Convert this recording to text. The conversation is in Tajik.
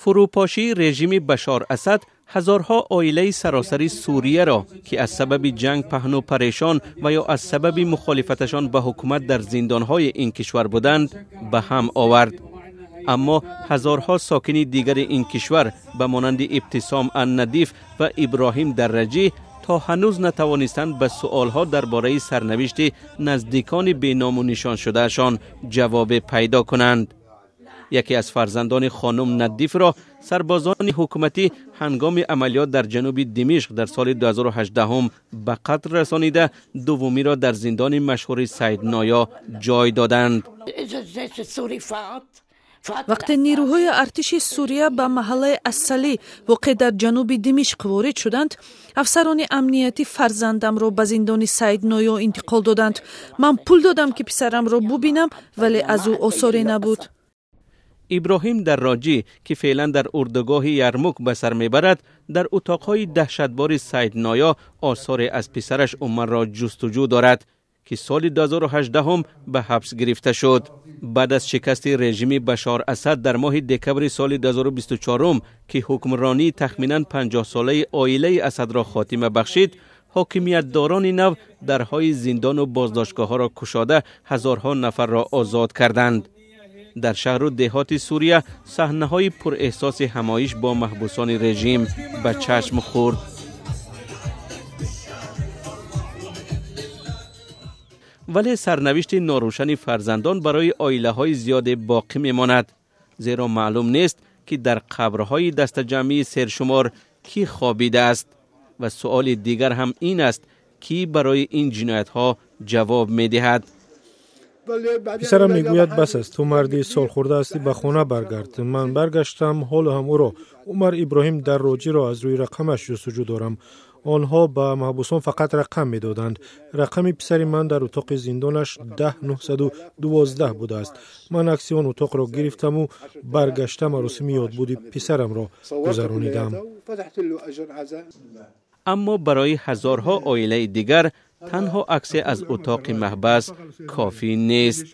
Фурӯпошии режими Башар Асад ҳазорҳо оилаи саросари Сурияро, ки аз сабаби ҷанг паҳну парешон ва ё аз сабаби мухолифаташон ба ҳукумат дар зиндонҳои ин кишвар буданд, ба ҳам овард. Аммо ҳазорҳо сокини дигари ин кишвар ба монанди Ибтисом ан-Надиф ва Иброҳим Дарраҷӣ то ҳанӯз натавонистанд ба суолҳо дар бораи сарнавишти наздикони беному нишон шудаашон ҷавобе пайдо кунанд. Яке аз фарзандони хонум Надифро сарбозони ҳукуматӣ ҳангоми амалиёт дар ҷануби Димишқ дар соли 2018 ба қатл расонида, дуввумиро дар зиндони машҳури Сайдноё ҷой доданд. Вақте нирӯҳои артиши Сурия ба маҳаллаи Ассалӣ, воқеъ дар ҷануби Димишқ, ворид шуданд, афсарони амниятӣ фарзандамро ба зиндони Сайдноё интиқол доданд. Ман пул додам, ки писарамро бубинам, вале аз ӯ осоре набуд. Иброҳим Дарроҷӣ, ки феълан дар урдугоҳи Ярмук ба сар мебарад, дар утоқҳои даҳшатбори Сайдноё осоре аз писараш Умарро ҷустуҷӯ дорад, ки соли 2018 ба ҳабс гирифта шуд. Баъд аз шикасти режими Башар Асад дар моҳи декабри соли 2024, ки ҳукмронии тахминан 50-солаи оилаи Асадро хотима бахшид, ҳокимиятдорони нав дарҳои зиндану боздоштгоҳҳоро кушода, ҳазорҳо нафарро озод карданд. Дар шаҳру деҳоти Сурия саҳнаҳои пурэҳсоси ҳамоиш бо маҳбусони режим ба чашм хӯрд. Вале сарнавишти норӯшани фарзандон барои оилаҳои зиёде боқӣ мемонад, зеро маълум нест, ки дар қабрҳои дастаҷамъии сершумор кӣ хобидааст. Ва суоли дигар ҳам ин аст, кӣ барои ин ҷиноятҳо ҷавоб медиҳад. Писарам мегӯяд: «Бас аст, ту марди солхӯрда ҳастӣ, ба хона баргард». Ман баргаштам. Ҳоло ҳам ӯро, Умар Иброҳим Дарроҷиро, аз рӯи рақамаш ҷустуҷӯ дорам. Онҳо ба маҳбусон фақат рақам медоданд. Рақами писари ман дар утоқи зиндонаш 10912 будааст. Ман акси он утоқро гирифтаму баргашта маросими ёдбуди писарамро гузаронидам. Аммо барои ҳазорҳо оилаи дигар танҳо аксе аз утоқи маҳбас кофӣ нест.